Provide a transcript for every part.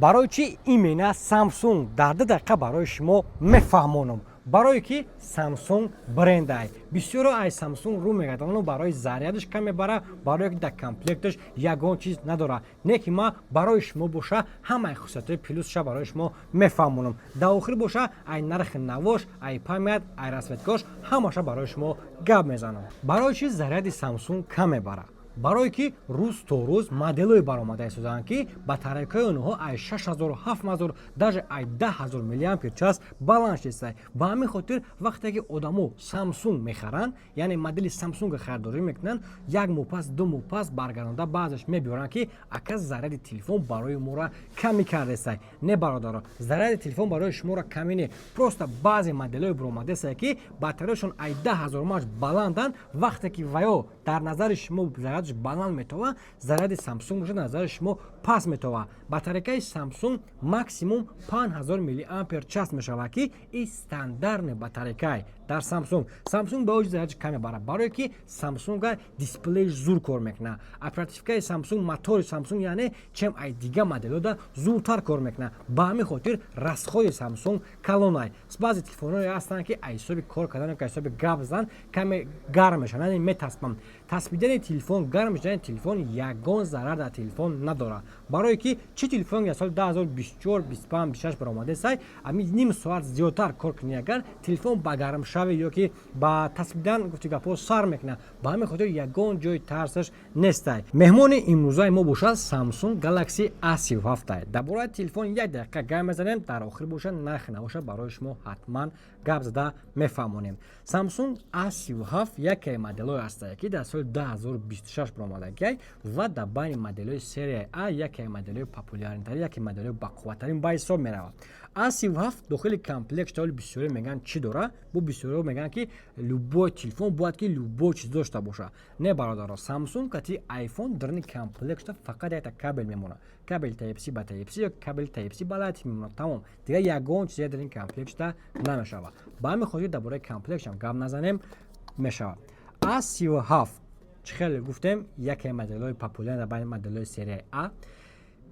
Барои чӣ именно Samsung? Дар 2 дақиқа барои шумо мефаҳмонам. Барое ки Samsung брендай, бисёро ай Samsung рӯ мегардону барои зарядаш кам мебара, барое ки дар комплекташ ягон чиз надора. Не ки ма барои шумо боша ҳамаи хусусиятҳои плюсша барои шумо мефаҳмонам. Дар охир боша ай нархи навош, ай память, ай расцветкош ҳамаша барои шумо гап мезанам. Барои чи заряди Samsung кам мебара? Барое ки рӯз то рӯз моделҳое баромада истоданд, ки батарейкаи онҳо ай 6000, 7000, даже ай 10 000 миллиампер час баланд шудааст. Ба ҳамин хотир вақте ки одамо Samsung мехаранд, яъне модели Samsung харидорӣ мекунанд, як моҳ пас, 2 моҳ пас баргардонда баъзеш мебиёранд, ки ака, заряди телефон барои моро камӣ кардааст. Не, бародаро, заряди телефон барои шуморо камӣ не, просто баъзе моделҳое баромадааст, ки батареяшон ай 10 000 мАч баланданд. Вақте ки ваё дар назари шумо зарядаш баланд метова, заряди Samsung бошад, назари шумо паст метова. Батарейкаи Samsung максимум 5000 миллиампер час мешавад, ки и стандартный батарейкай дар Samsung. Samsung ба оҷи зарядаш кам мебарад, барое ки Samsung дисплеиш зур кор мекунад, оперативкаи Samsung, мотори Samsung, яъне чем ай дига моделода зудтар кор мекунад. Ба ҳамин хотир расходи Samsung калонай. Баъзе телефонҳое ҳастанд, ки ай ҳисоби кор кардан, ай ҳисоби гап задан каме гарм мешаванд, яъне метаспанд. Таспидани телефон, гарм шудани телефон ягон зарар дар телефон надорад. Барое ки чӣ телефон дар соли 2024, 25, 26 баромадасай, ами ним соат зиёдтар кор кунӣ, агар телефон ба гармшавӣ ё ки ба таспидан, гуфти гапҳо, сар мекунад. Ба ҳамин хотир ягон ҷои тарсаш нестай. Меҳмони имрӯзаи мо бошад Samsung Galaxy A37. Дар бораи телефон як дақиқа гап мезанем, дар охир бошад нархи набошад барои шумо ҳатман гап зада мефаҳмонем. Samsung A37 яке моделҳое ҳастае, ки дар соли 2026 баромадагиай ва дар байни моделҳои серияи А яке моделҳои популярнтарин, яке моделҳои бақувваттарин ба ҳисоб меравад. A37 дохили комплект толи бисёре мегӯянд, чӣ дора? Бо бисёриҳо мегӯянд, ки любой телефон бояд ки любой чиз дошта бошад. Не, бародаро, Samsung кати iPhone дарни комплектшда фақат якта кабел мемонад, кабел Type-C ба Type-C ё кабел Type-C ба Lightning мемонад, тамом. Дигар ягон чизе дар ин комплектшда намешавад. Ба ҳамин хотир дар бораи комплектшам гап назанем мешавад. A37, чӣ хеле гуфтем, яке моделҳои популяр дар байни моделҳои серияи А.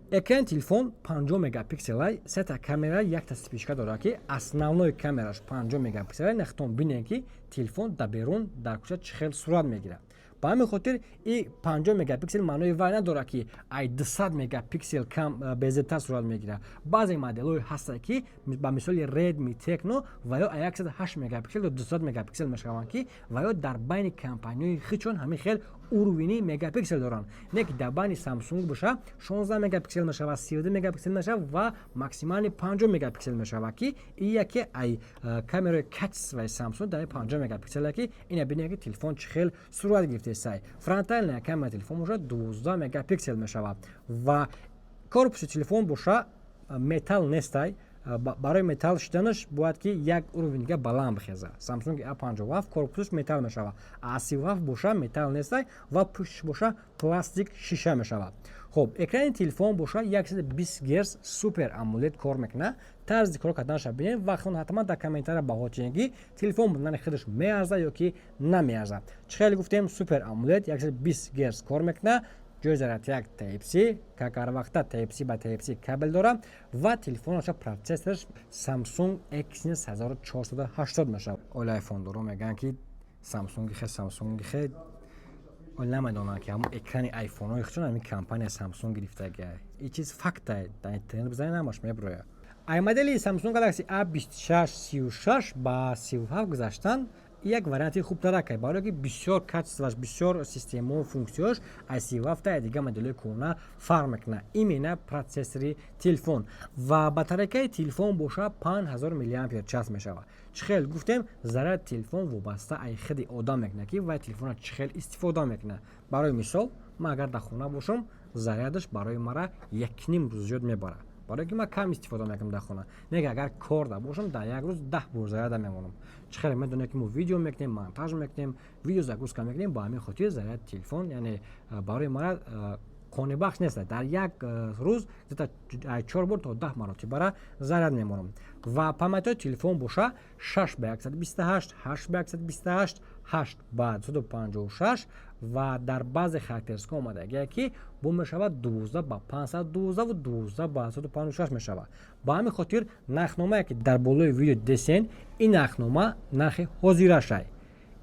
Экрани телефон 50 мегапикселай, сета камера, якта вспышка дорад, ки основной камераш 50 мегапикселай. Нахтон бинем, ки телефон дар берун, дар кӯча чӣ хел сурат мегирад. Ба ҳамин хотир и 50 мегапиксел маънои вай надорад, ки ай 200 мегапиксел кам безебтар сурат мегирад. Баъзе моделҳое ҳастанд, ки ба мисоли Redmi, Tecno ва ё 108 мегапиксел ё 200 мегапиксел мешаванд, ки ва ё дар байни компанияҳои хичон ҳамин хел уровени мегапиксел доранд. Не ки дар байни Samsung боша 16 мегапиксел мешавад, 32 мегапиксел мешавад ва максимальный 50 мегапиксел мешавад, ки и яке ай камераи качествои Samsung дар 50 мегапикселе, ки ина бинед, ки телефон чӣ хел сурат гирифтесай. Фронтальная камера телефон бошад 12 мегапиксел мешавад ва корпуси телефон боша металл нестай. Барои металл шуданаш бояд ки як уровень дига баланд бихеза. Samsung A57 корпусаш металл мешавад, A37 боша металл нестай ва пушташ боша пластик, шиша мешавад. Хуб, экрани телефон боша 120 герц Super AMOLED кор мекунад. Тарзи кор карданаша бинед ва ҳатман дар комментария баҳо тиҳед, ки телефон будани худаш меарзад ё ки намеарзад. Чӣ хеле гуфтем, Super AMOLED, 120 герц кор мекунад, ҷои зарядяк Type-C, как ҳар вақта Type-C ба Type-C кабел дорад ва телефонаша процессораш Samsung Exynos 1480 мешавад. Оли айфондоро мегӯянд, ки Samsung хе, Samsung хе. Оли намедонанд, ки ҳамон экрани айфонҳои худшон ҳамин компания Samsung гирифтагия. Ин чиз факта, дар интернет бизанед, ҳамаш мебирояд. Ай модели Samsung Galaxy A26 36 ба 37 гузаштан як варианти хубтарак, барое ки бисёр качествоаш, бисёр системао, функсияш аз 37 ай дигар моделҳои кӯҳна фарқ мекунад, именно процессори телефон ва батарейкаи телефон боша 5000 миллиампер час мешавад. Чӣ хел гуфтем, заряди телефон вобаста ай худи одам мекунад, ки вай телефонро чӣ хел истифода мекунад. Барои мисол, ман агар дар хона бошам, зарядаш барои мара якним рӯз зиёд мебарад, барое ки ман кам истифода мекунам дар хона. Не ки агар кор да бошам, дар як рӯз 10 бор заряда мемонам. Чӣ хеле медонем, ки мо видео мекунем, монтаж мекунем, видео загрузка мекунем. Ба ҳамин хотир заряди телефон, яъне барои мара Қонеъбахш нест. Дар як рӯз 4 бор то 10 маротибара заряд мемонам. Ва памятҳои телефон боша 6 ба 128, 8 ба 128, 8 ба 256 ва дар баъзе характеристика омадагие, ки бо мешавад 12 ба 512 12 ба 156 мешавад. Ба ҳамин хотир нархномае, ки дар болои видео дидесен, ин нархнома нархи ҳозирашай,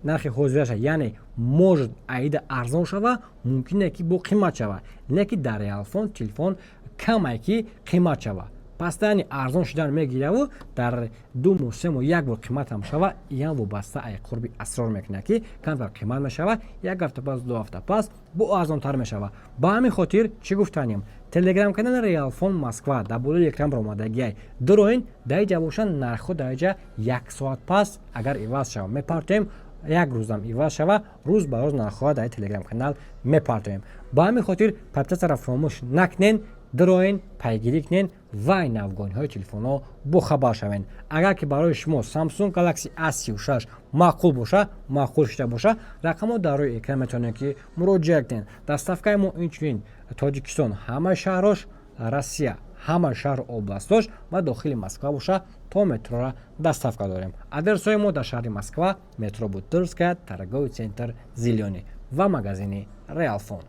нархи ҳозираша, яъне может, аида арзон шава, мумкине, ки бо қимат шава. Лекин дар Реалфон телефон камае, ки қимат шава. Пас яъне арзон шудан мегираву дар 2 моҳ, 3 моҳ як бор қиматам шава. Иам вобаста ай қурби асрор мекунад, ки камтар қимат мешава, як ҳафта пас, 2 ҳафта пас бо арзонтар мешава. Ба ҳамин хотир чӣ гуфтанем? Телеграм канали Реалфон Москва дар болои экран баромадагиай, дуроин. Дар иҷа бошанд нархҳо, дар иҷа як соат пас агар иваз шава, мепартоем. Як рӯзам иваз шава, рӯз ба рӯз нархҳоа дар телеграм канал мепартоем. Ба ҳамин хотир подписаться фаромӯш накунен, дуроен, пайгирӣ кунен ва навгониҳои телефонҳо бохабар шавен. Агар ки барои шумо Samsung Galaxy A36 маъқул боша, маъқул шуда боша, рақамҳо дар рӯи экран, метавонед, ки муроҷиат кунед. Доставкаи мо инчунин Тоҷикистон ҳамаи шаҳрош, Россия ҳама шаҳру областҳош ва дохили Москва боша, то метрора доставка дорем. Адресҳои мо дар шаҳри Москва, метро Бутырская, торговый центр «Зелёный» ва магазини Реалфон.